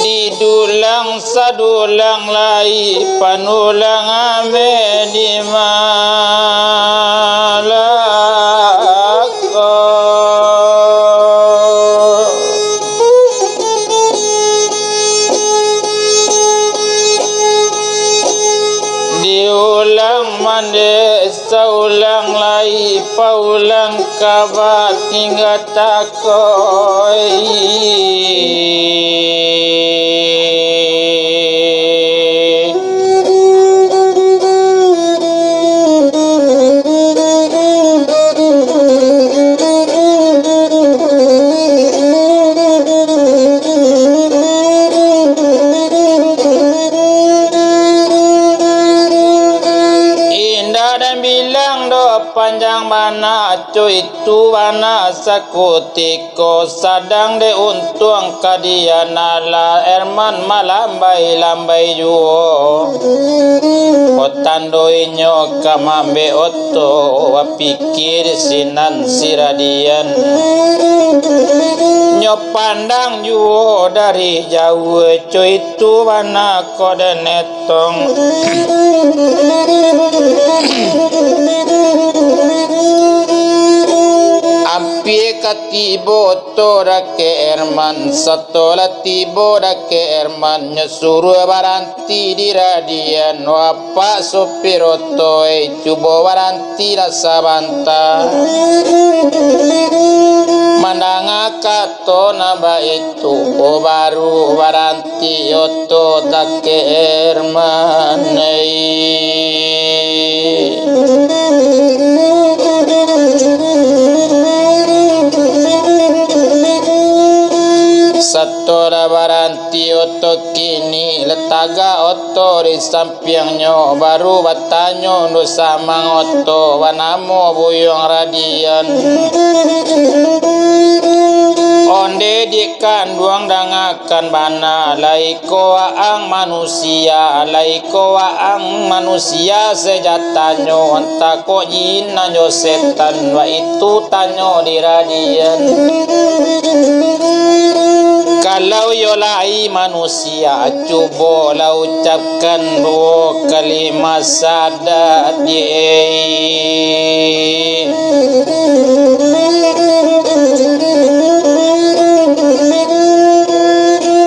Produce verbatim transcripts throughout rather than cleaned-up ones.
Didulang sadulang lai, panulang ameh di Malaka. Diulang mandeh saulang lai, paulang kaba tingga takoi. Indak den bilang doh panjang bana, cuitu bana sakutiko, sadang dek untuang ka dian alah Herman malambai-lambai juo. Ko tando inyo ka maambek oto, wapi- kiri sinan si Radian. Nyo pandang juo dari jauah, cuitu bana ko den etong. Ampia ka tibo oto dakek Herman, satolah tibo dakek Herman, nyo suruah baranti di Radian, wapak sopir oto, eh, cubo barantilah sabanta. Mandanga kato nan baitu, oh, baru baranti oto dakek Herman, eh. Satolah baranti oto kini, lah tagak oto di sampiangnyo, baru batanyo nduh samang oto, banamo Buyuang Radian. Onde di kanduang dangakan bana, lai ko waang manusia, lai ko waang manusia sajatanyo, antah ko jin nan jo setan, baitu tanyo di Radian. Kalau iyo lai manusia, cubolah ucapkan duo kalimah syahadat, ye.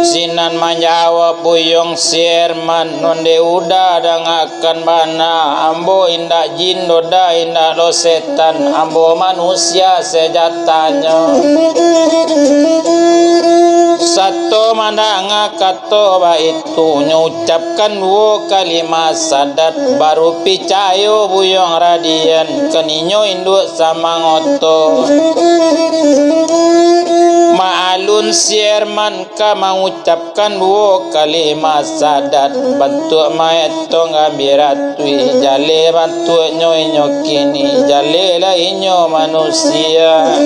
Sinan manjawab Buyuang si Herman, onde Uda danga kan bana, ambo indak jin doh, indak lo setan, ambo manusia sajatanyo. Sato mandanga kato baitu, nyo ucapkan duo kalimah syahadat, baru picayo Buyuang Radian, kan inyo induak samang oto. Maalun si Herman ka mangucapkan duo kalimah syahadat, bantuak maetong gambira tui, jaleh bantuaknyo inyo kini, jalehlah inyo manusia.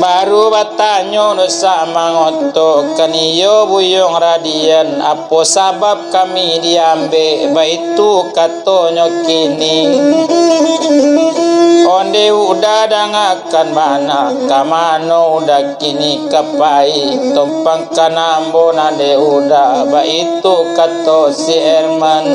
Baru batanyo doh samang oto, kan iyo Buyuang Radian, apo sabab kami diambek, baitu katonyo kini. Onde Uda dangakan bana, ka mano Uda kini ka pai, tompangkan ambo nan dek Uda, baitu kato si Herman.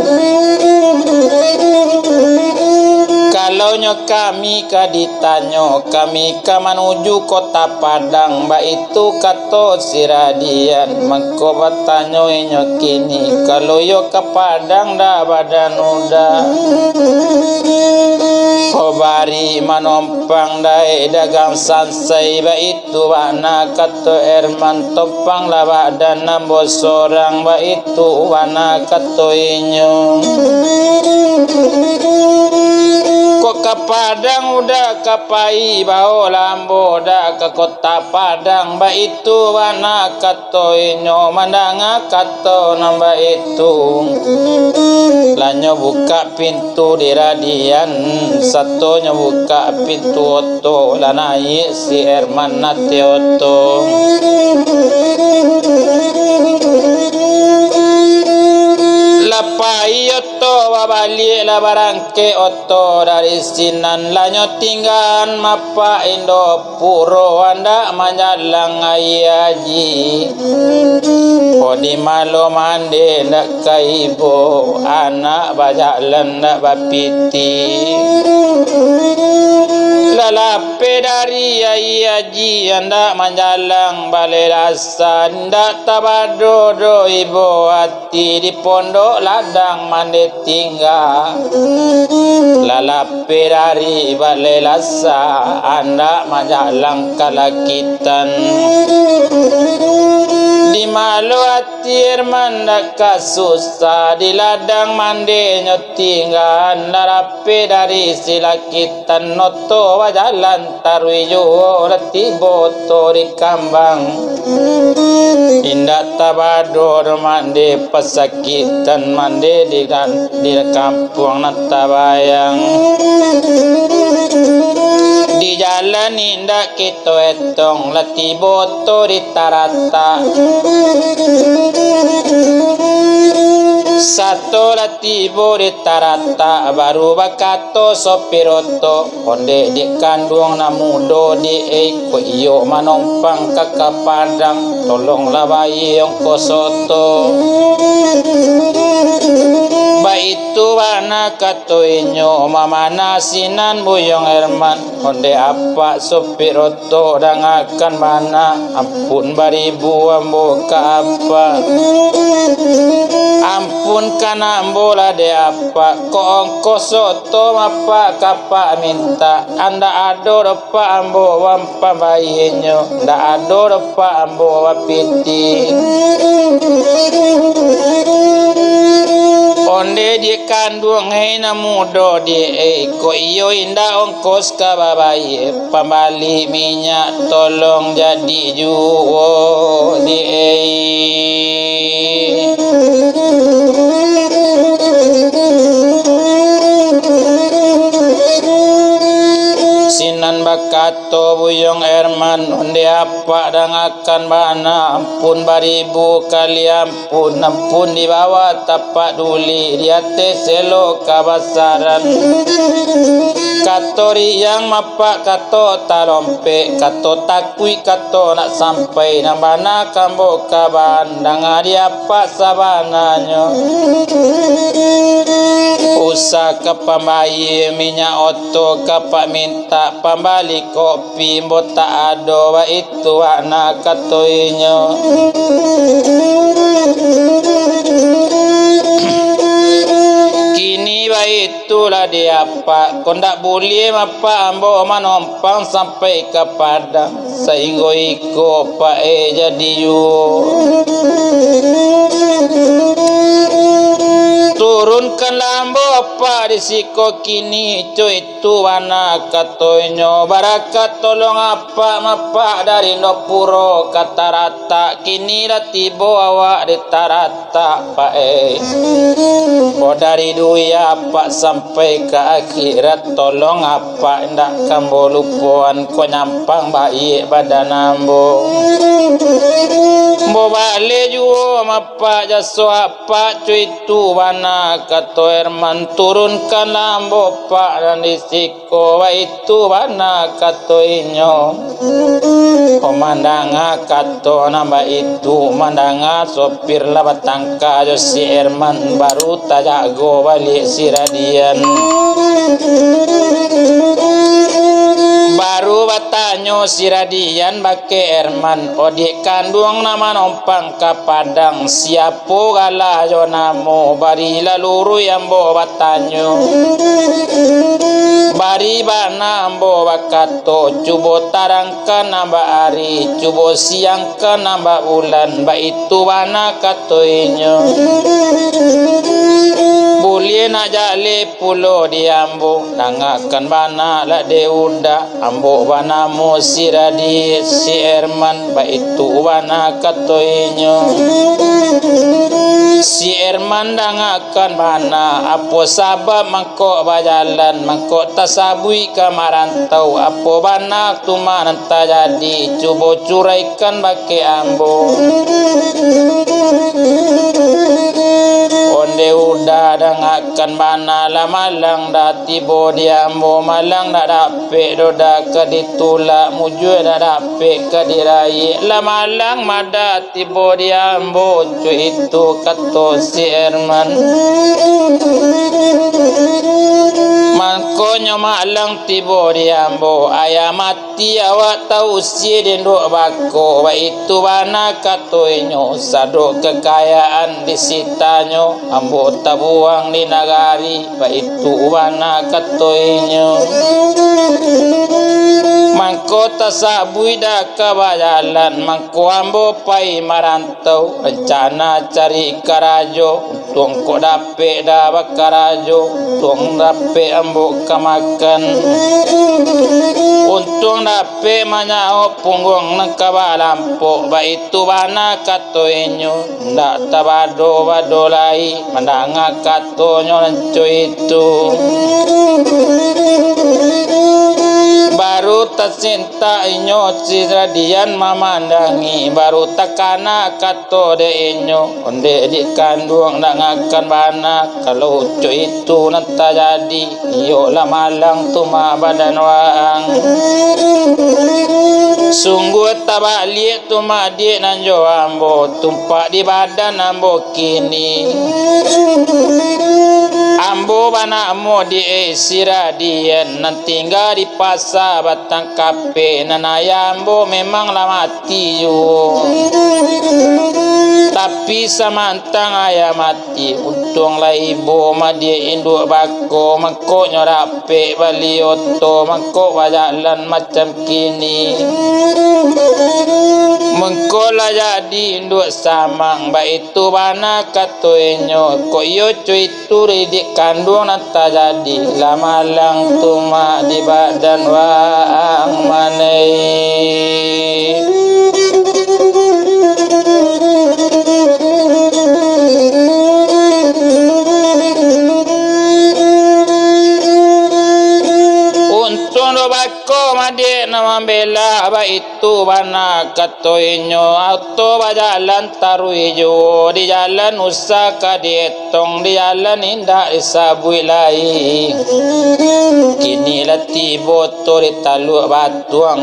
Kalau nyo kami ka di Tanyo kami ka manuju Kota Padang, baitu kato si Radian. Mangko batanyo inyo kini, kalau iyo ka Padang, ndak badan uda. Ko bari manompang daek dagang sansai, baitu bana kato Erman, tompang lah badan ambo sorang, baitu tu bana kato inyo. Kok ka Padang uda ka pai, baolah ambo uda ka Kota Padang, baitu bana kato inyo. Mandanga kato nan baitu, lah nyo bukak pintu di Radian, sato nyo bukak pintu oto, lah naiak si Erman ateh oto. Lah pai oto babaliak, lah barangkek oto dari sinan, lah nyo tinggaan mapak Indopuro, andak manjalang Aia Aji. Ko di malo mande ndak ka ibo, anak bajalan ndak bapiti. Lah lapeh dari Aia Aji, andak manjalang Balai Lasa, ndak tabado doh ibo ati, di pondok ladang mande tingga. Lah lapeh dari Balai Lasa, andak manjalang ka Lakitan. Di malo ati Erman ndak ka susah, di ladang mande nyo tinggaan, lah lapeh dari si Lakitan, oto bajalan taruih juo, lah tibo oto di Kambang. Indak tabado doh mande pasakitan, mande di dan-, di kampuang nan tabayang. Di jalan indak kito etong, lah tibo oto di Taratak. Sato lah tibo di Taratak, baru bakato sopir oto, "Ondeh diak kanduang nan mudo, Diak, eh, kok iyo manompang ka, ka Padang, tolonglah bayia ongkos oto." Baitu bana kato inyo, mamanah sinan Buyuang Erman. Ondeh apak sopir oto, dangakan bana, ampun baribu ambo ka apak. Ampun ka ambo lah dek apak, kok ongkos oto mapak ka apak mintak, andak ado doh pak ambo wan pambayianyo, ndak ado doh pak ambo bapiti. Ondeh diak kanduang, hei nan mudo diak, eh, kok iyo indak ongkos ka babayia, pambali minyak tolong jadi juo diak, eh. Sinan bakato Buyuang Erman, ondeh apak dangakan bana, ampun baribu kali ampun, ampun di bawah tapak duli, di ateh selo kabasaran. Kato riang mapak kato talompek, kato takuik kato nak sampai, nan bana ka ambo kaban, danga di apak sabananyo. Usah ka pambayia minyak oto ka apak mintak, pambali kopi ambo tak ado, baitu bana kato inyo. Kini baitu Itulah diak apak, kok ndak buliah mapak ambo manompang sampai ka Padang, sainggo iko apak eh jadi juo. Turunkanlah ambo apak di siko kini, co itu bana katonyo, barakat tolong apak mapak dari Indopuro ka Taratak, kini lah tibo awak di Taratak. Pak eh. Ko dari dunia apak sampai ka akhirat, tolong apak indak ka ambo lupoan, ko nyampang baiak badan ambo. Ambo baleh juo mapak jaso apak, co itu bana kato Herman, turunkanlah ambo pak nan di siko. Ko baitu bana kato inyo. Ko mandanga kato nan baitu, mandanga sopir lah batangka jo si Herman, baru tajago baliak si Radian. Baru batanyo si Radian bakeh Erman, "Odiak kanduang nan manompang ka Padang, siapo gala jo namo? Barilah luruih ambo batanyo. Bari bana ambo bakato, cubo tarangkan nan bak ari, cubo siangkan nan bak bulan, baitu bana kato inyo." Buliah nak jaleh pulo di ambo, dangakan bana lah dek Uda. Ambo banamo si Radi, si Erman, baitu bana kato inyo. Si Erman dangakan bana, apo sabab mangkok bajalan, mangkok tasabuik ka marantau, apo bana tu mah nan tajadi, cubo curaikan bakeh ambo. Onde Uda dangakan bana lah malang dah tibo di ambo, malang dak dapek doh dah ka ditulak, mujua dak dapek ka dirayek, lah malang madah tibo di ambo, cuitu kato si Erman. Mangkonyo malang tibo di ambo, ayah mati awak tausia di induak bako, baitu bana kato inyo, sadok kakayaan disitanyo, ambo tabuang di nagari, baitu bana kato inyo. Mangko tasabuik dah ka bajalan, mangko ambo pai marantau, rancana cari karajo, untuang kok dapek dah bakarajo, untuang dapek ambo ka makan, untuang dapek manyaok pungguang nan ka balampok, baitu bana kato inyo. Ndak tabado-bado lai mandanga katonyo nan co itu. Baru tasintak inyo si Radian mamandangi, baru takana kato dek inyo, ondeh di kanduang ndak ngakan bana, kalau co itu nan tajadi. Iyo lah malang tu mah badan waang. Sungguah tabaliak tu mah diak nan jo ambo, tumpak di badan ambo kini. Ambo banamo di Esi Radian, nan tingga di Pasa Batang Kapek, nan ayah ambo memang lah mati juo. Tapi samantang ayah mati, untuang lah ibo mah diak induak bako, mangkonyo dapek bali oto, mangko bajalan macam kini. Mangko lah jadi induak samang, baitu bana kato inyo, kok iyo cuit tu di diak kanduang nan tajadi, lah malang tu mah di badan waang manai. Untuang do bako mah diak nan mambela, baitu bana kato inyo, oto bajalan taruih juo, di jalan usah ka dietong, di jalan indak disabuik lai. Kini lah tibo oto di Taluak Batuang,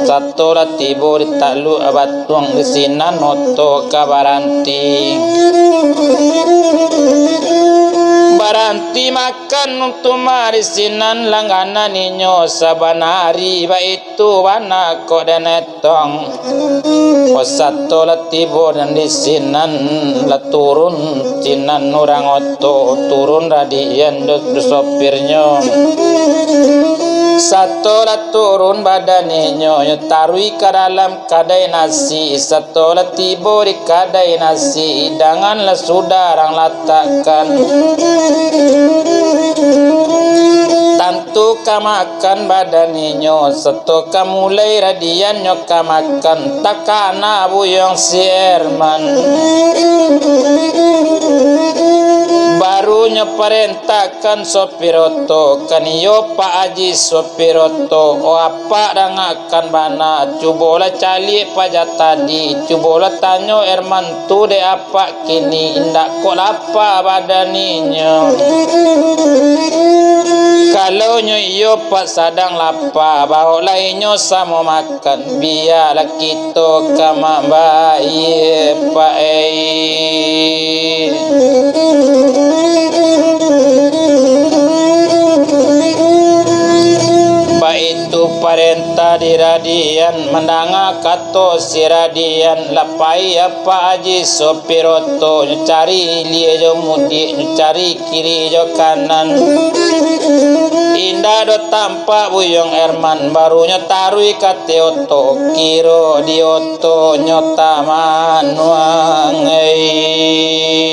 sato lah tibo di Taluak Batuang, di sinan oto ka baranti. Baranti makan tu mah di sinan langganan inyo sabanari, baitu bana kok den etong. Kok sato lah tibo nan di sinan, lah turun sinan urang oto, turun Radian jo, jo sopirnyo. Sato lah turun badan inyo, nyo taruih ka dalam kadai nasi. Sato lah tibo di kadai nasi, hidangan lah sudah rang latakkan. Tantu ka makan badan inyo, sato ka mulai Radian nyo ka makan, takana buyuang si Erman. Baru nyo parentahkan sopir oto, kan iyo Pak Aji sopir oto, oh apak danga kan bana, cubolah caliak paja tadi, cubolah tanyo Erman tu dek apak kini, indak kok lapa badan inyo. Kalau nyo iyo pak sadang lapa, baoklah inyo samo makan, bialah kito ka mambayie pak ei. Baitu paren Radian, mandanga kato si Radian, lah pai Apak Aji sopir oto, nyo cari ilia jo mudiak, nyo cari kiri jo kanan. Indak doh tampak Buyuang Herman, baru nyo taruih ka ateh oto, kiro di oto nyo tamanuang ai.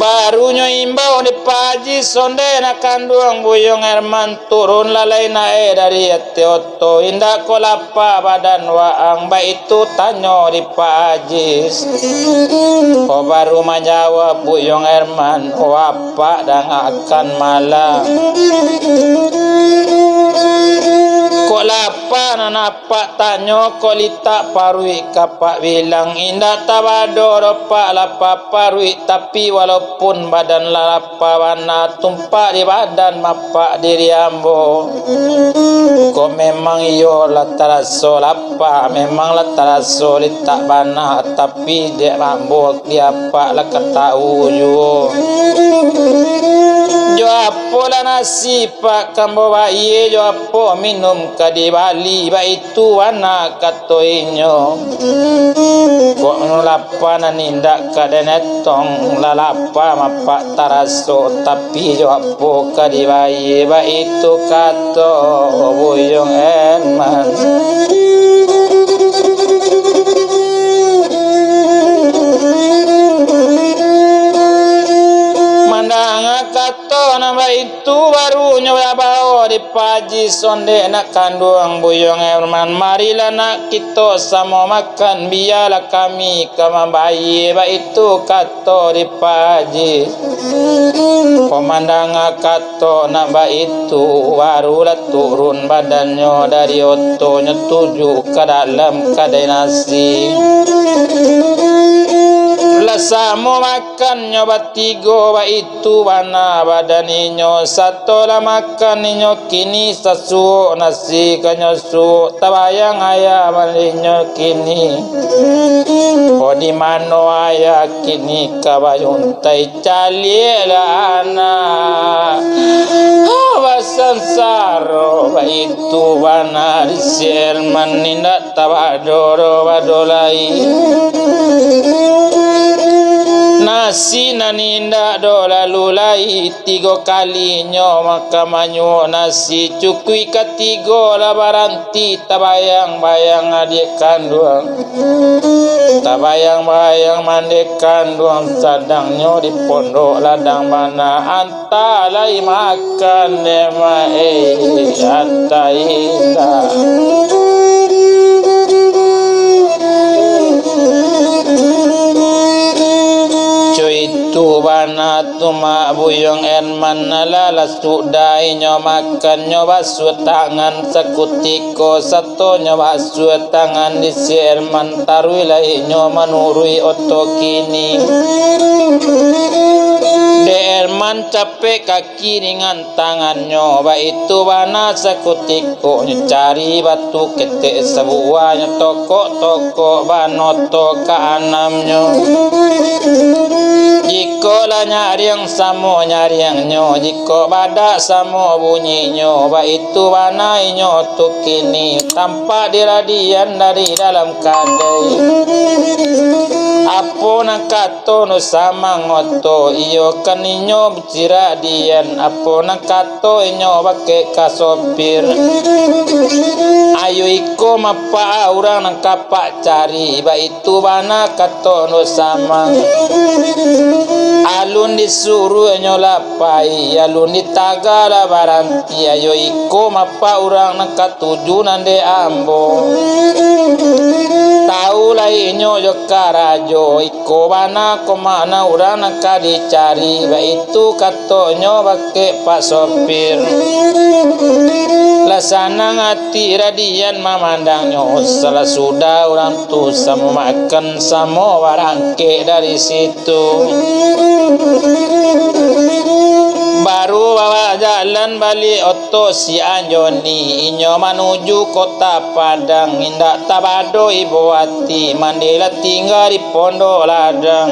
Baru nyo imbau dek Pak Aji, sondek nak kanduang Buyuang Herman, turunlah lai nae dari ateh oto, indak ko lapa badan waang, baitu tanyo di Pak Aji. Ko baru manjawab Buyuang Herman, wapak dangakan malah. Kok lapa nan Apak tanyo, kok litak paruik ka Apak bilang, indak tabado doh Pak lapa paruik, tapi walaupun badan lah lapa bana, tumpak di badan mapak diri ambo. Kok memang iyo lah taraso lapa, memang lah taraso litak bana, tapi dek ambo di Apak lah ka tau juo. Jo apo lah nasi Pak ka ambo bayie, jo apo minum ka dibali, baitu bana kato inyo. Kok nu lapa nan indak ka den etong, lah lapa mapak taraso, tapi jo apo ka dibayie, baitu kato Buyuang Herman. Mandanga kato nan baitu, baru nyo babao dek Pak Aji, sondek nak kanduang Buyuang Herman, marilah nak kito samo makan, bialah kami ka mambayie, baitu kato dek Pak Aji. Kok mandanga kato nan baitu, barulah turun badannyo dari oto, nyo tuju ka dalam kadai nasi. Lah samo makannyo batigo, baitu bana badan inyo, sato lah makan inyo kini sasuok nasi ka nyo suok, tabayang ayah badan inyo kini. Oh, di mano ayah kini ka bayuntai, caliaklah anak. Oh, basansaro baitu bana di si Herman, indak tabado doh bado lai. Nasi nan indak doh lalu lai, tigo kalinyo makan manyuok nasi, cukuik katigo lah baranti, tabayang-bayang adiak kanduang. Tabayang-bayang mandeh kanduang, sadangnyo di pondok ladang bana, antah lai makan dek mak, eh, antah indak. Cuitu bana tu mak Buyuang Herman, alah, lah sudah inyo makan, nyo basuah tangan sakutiko, sato nyo basuah tangan di si Herman, taruihlah inyo manuruik oto kini. Dek Herman capek kaki dengan tangannyo, baitu bana sakutiko nyo cari batu ketek sabuah, nyo tokok-tokok bana oto kaanamnyo. Jikok lah nyariang samo nyariangnyo, jikok badak samo bunyinyo, baitu bana inyo tu kini tampak diradian dari dalam kadai. Apo nan kato nu samang oto, iyo kan inyo siradian, apo nan kato inyo bakeh ka sopir. Ayo iko mapak urang nan ka Apak cari, baitu bana kato nu samang. Alun disuruah nyo lah pai, alun ditaga lah baranti, ayo iko mapak urang nan katuju nan dek ambo. Tau lai inyo jo karajo, iko bana ko mano urang nan ka dicari, baitu katonyo bakeh Pak Sopir. Lah sanang ati radian mamandangnyo, salah sudah urang tu samo makan, samo barangkek dari situ. Baru bajalan baliak oto si Anjoni, inyo manuju kota Padang, indak tabado ibo ati, mandeh lah tingga di pondok ladang.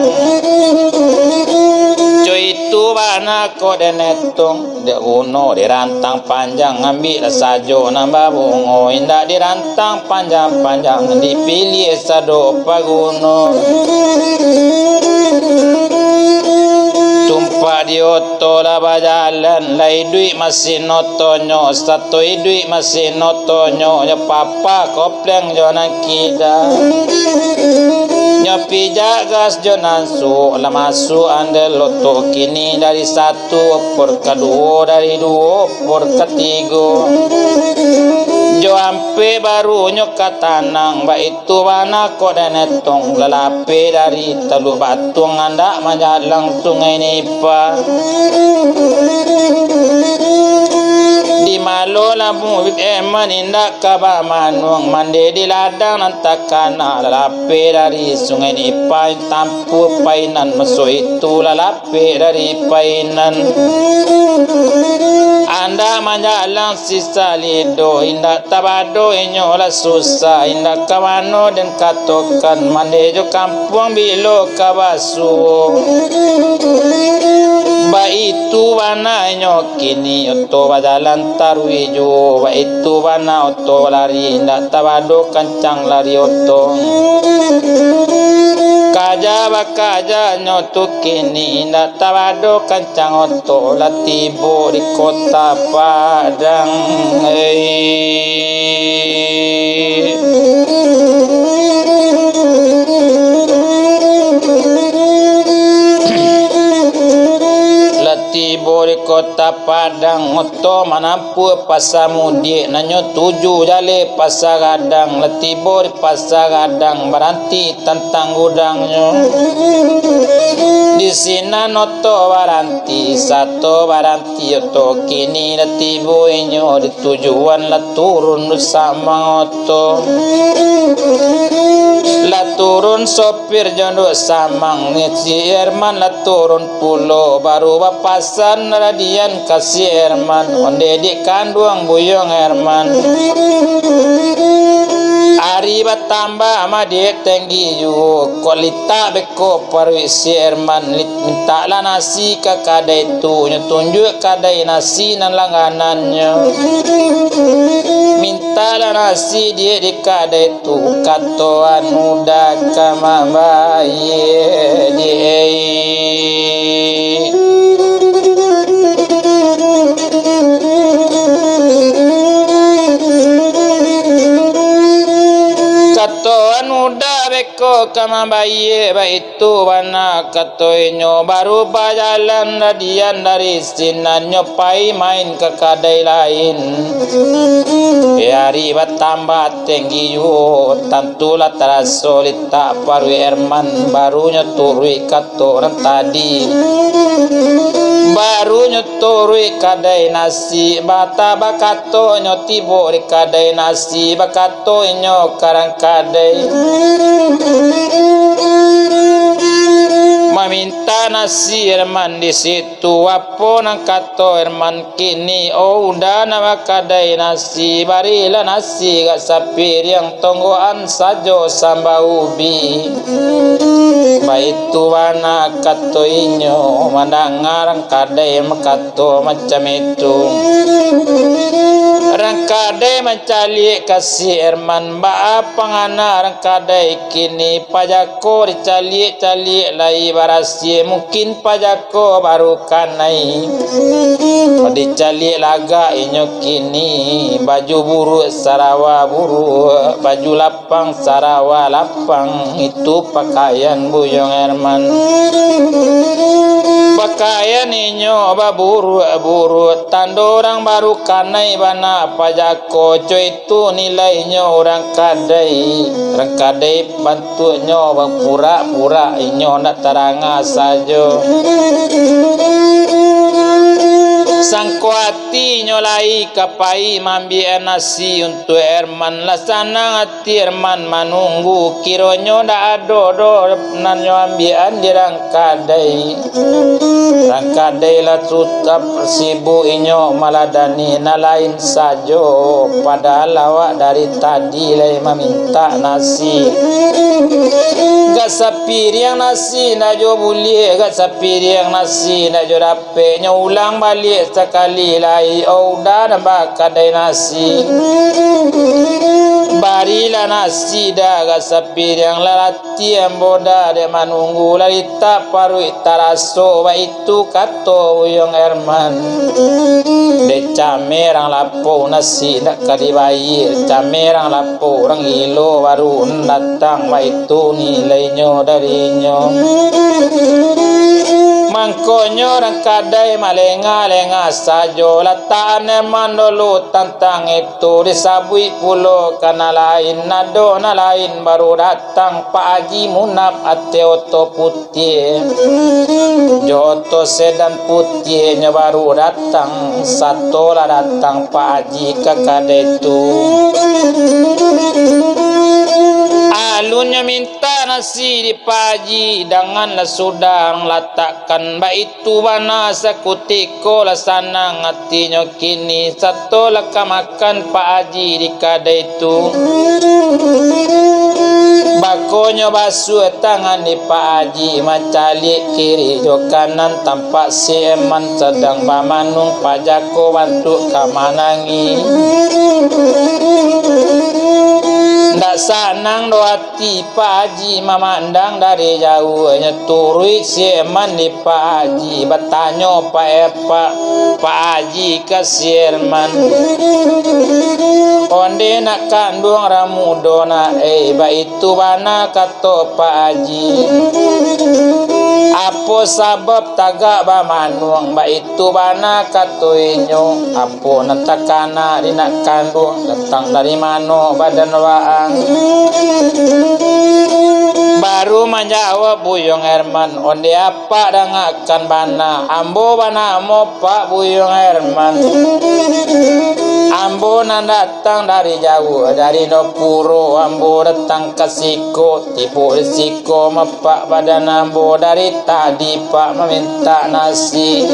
Itu bana kok den etong, dek guno dirantang panjang, ambiaklah sajo nan babungo, indak dirantang panjang-panjang, dipiliah sado paguno. Tumpak di oto lah bajalan, lai iduik masin otonyo, sato iduik masin otonyo, nyo papa kopleng jo nan kida. Nyo pijak gas jo nan suok, lah masuak andel oto kini dari satu, opor kaduo, dari duo, opor katigo. Jo ampek baru nyo ka tanang, baitu bana kok den etong, lah lapeh dari Taluk Batuang, andak manjalang Sungai Nipa. Di malo labuah Erman indak ka bamanuang, mandi di ladang nan takana, lah lapeh dari Sungai Nipa, tampua painan masuak itu, lah lapeh dari painan. Andak manjalang sisalido, indak tabado inyo lah susah, indak ka mano den katokan, mandi jo kampuang bilo ka basuo. Baitu bana inyo kini, oto bajalan taruih juo, baitu bana oto lari, indak tabado kancang lari oto. Kaja bakaja nyo tu kini, indak tabado kancang oto, lah tibo di kota Padang. Hei. Lah tibo di kota Padang, oto manampuah Pasa Mudiak, nan nyo tuju jaleh Pasa Gadang. Lah tibo di Pasa Gadang, baranti tantang gudangnyo. Di sinan oto baranti, sato baranti oto, kini lah tibo inyo di tujuan, lah turun samang oto. Lah turun sopir jo duduak samang, si Erman lah turun pulo, baru bapasan radian ka si Erman, onde di kanduang Buyuang Erman. Ari batambah madiak tenggi juo, kok litak beko paruik si Erman, lit-, mintaklah nasi ka kadai tu, nyo tunjuak kadai nasi nan langganannyo. Mintaklah nasi diak di kadai tu, kato anu dah ka mambayie diak. Kato anu dah beko ka mambayie, baitu bana kato inyo, baru bajalan radian dari sinan nyo pai main ka kadai lain. Ari batambah tenggi juo, tantulah taraso litak paruik Erman, baru nyo turuik kato nan tadi. Baru nyo turuik kadai nasi, bata bakato nyo tibo di kadai nasi, bakato inyo ka rang kadai. Maminta nasi Erman di situ, apo nan kato Erman kini, "Oh, uda nan bakadai nasi, barilah nasi ka sapiriang, tonggokan sajo samba ubi." Baitu bana kato inyo, mandanga rang kadai bakato macam itu. Rang kadai mancaliak ka si Erman, baa pangana rang kadai kini, pajako dicaliak-caliak lai barasiah, mungkin pajako baru kanai. Dicaliak lagak inyo kini, baju buruak, sarawa buruak, baju lapang, sarawa lapang, itu pakaian Buyuang Erman. Pakaian inyo baburuak-buruak, tando urang baru kanai bana pajako, co itu nilainyo urang kadai. Urang kadai bantuaknyo bapurak-purak, inyo ndak taranga sajo. Sangko atinyo lai ka pai maambiak nasi untuak Herman. Lah sanang ati Herman manunggu, kironyo ndak ado doh nan nyo ambiakan di rang kadai. Rang kadai lah tutap sibuk inyo maladani nan lain sajo, padahal awak dari tadi lai mamintak nasi. Gak sapiriang nasi ndak jo buliah, gak sapiriang nasi ndak jo dapek. Peknyo ulang baliak sakali lai, oh, udah nan bakadai nasi. Barilah nasi dah ka sapiriang, lah latih ambo dah dek manunggu, lah litak paruik taraso, baitu kato Buyuang Herman. Dek cameh rang lapo nasi ndak ka dibayie, cameh rang lapo urang gilo baru datang, baitu nilainyo darinyo. Mangkonyo rang kadai malengah-lengah sajo, lah tanem mandolo tantang itu, disabuik pulo ka nan lain, ado nan lain baru datang, Pak Haji Munaf ateh oto putiah, jo oto sedan putiahnyo baru datang, sato lah datang Pak Haji ka kadai tu. Alunnyo mintak nasi di Pak Haji, dangan lah sudah latakkan, baitu bana sakutiko lah sanang atinyo kini, sato lah ka makan Pak Haji di kadai tu. Bakonyo basuah tangan di Pak Haji, mancaliak kiri jo kanan, tampak si Eman sadang bamanuang, pajako bantuak ka manangih. Ndak sanang doh ati Pak Haji mamandang dari jauah, nyo turuik si Eman di Pak Haji, batanyo Pak, eh, Pak, Pak Haji ka si Eman. Onde nak kanduang rang mudo nak, eh, baitu bana kato Pak Haji. Apo sabab tagak bamanuang, baitu bana kato inyo. Apo nan takana di nak kanduang, datang dari mano badan waang? Baru manjawab Buyuang Herman, onde apak dangakan bana, ambo banamo Pak Buyuang Herman. Ambo nan datang dari jauah, dari Nopuro, ambo datang ka siko, tibo di siko mapak badan ambo, dari tadi Pak mamintak nasi.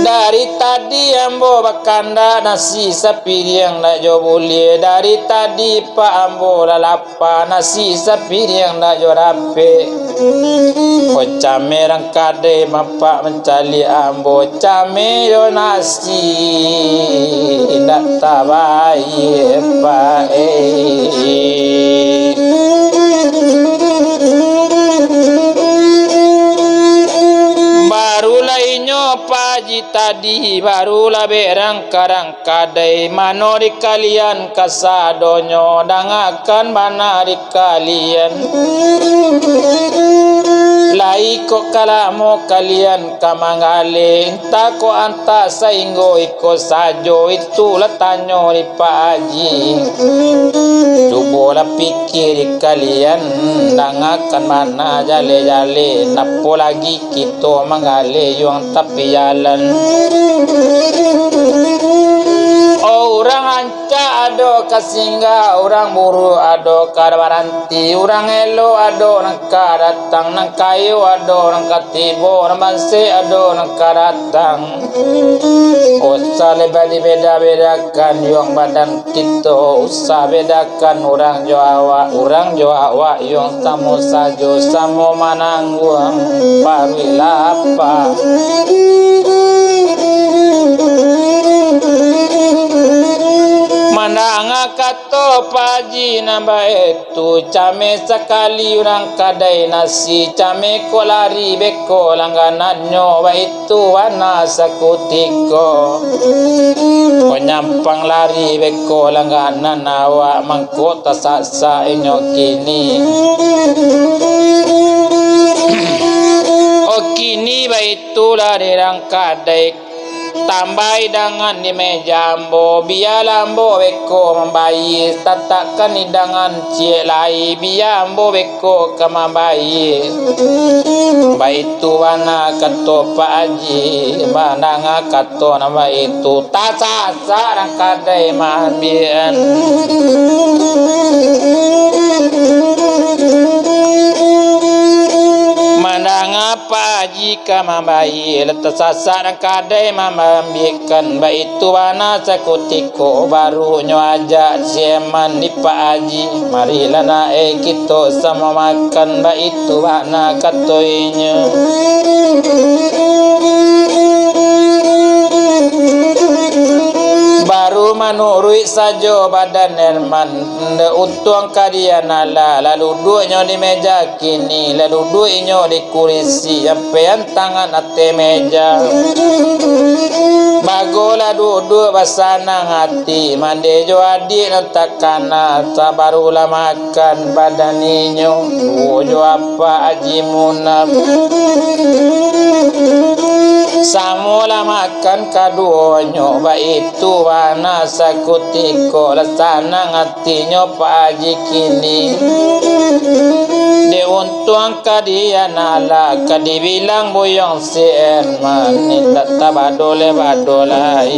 Dari tadi ambo bakandak nasi sapiriang ndak jo buliah, dari tadi Pak ambo lah lapa, nasi sapiriang ndak jo dapek. Kok cameh rang kadai mapak mancaliak ambo, cameh jo nasi indak tabayie, Pak, eh. Barulah inyo Pak Haji tadi, barulah berang karang kadai, mano di kalian kasadonyo, dangakan bana di kalian. Lai kok ka lamo kalian ka manggaleh, antah kok antah sainggo iko sajo, itulah tanyo di Pak Haji. Cubolah pikia di kalian, dangakan bana jaleh-jaleh, napo lagi kito manggaleh yuang tapi jalan. Oh, urang rancak ado ka singgah, urang buruak ado ka baranti, urang elok ado nan ka datang, nan kayo ado nan ka tibo, nan bansaik ado nan ka datang. Usah lai dibeda-bedakan yuang badan kito, usah bedakan urang jo awak, urang jo awak yuang samo sajo, samo manangguang paruik lapa. Mandanga kato Pak Haji nan baitu, cameh sakali urang kadai nasi, cameh kok lari beko langganannyo, baitu bana sakutiko. Kok nyampang lari beko langganan awak, mangko tasasak inyo kini. Oh, kini baitu lah di rang kadai. Tambah idangan di meja ambo, bialah ambo beko mambayie, tatakkan idangan ciek lai, bia ambo beko ka mambayie. Baitu bana kato Pak Aji, mandanga kato nan baitu, tasasak nan kadai maambiakan. Mandanga Pak Aji ka mambayie, lah tasasak nan kadai mambiakan. Baitu bana sakutiko, baru nyo ajak si Eman di Pak Aji, marilah nak e kito samo makan. Baitu bana kato inyo. Baru manuruik sajo badan Eman, ndak untuang ka dian alah, lah duduaknyo di meja kini, lah duduak inyo di kurisi, ampean tangan ateh meja. Bagolah duduak basanang ati, mande jo adiak nan takana, sabarulah makan badan inyo, duo jo apak Aji Munaf. Samolah makan kaduonyo, baitu bana sakutiko, lah sanang atinyo Pak Aji kini. Dek untuang ka dian alah, ka dibilang buyuang si Eman, indak tabado lai bado lai.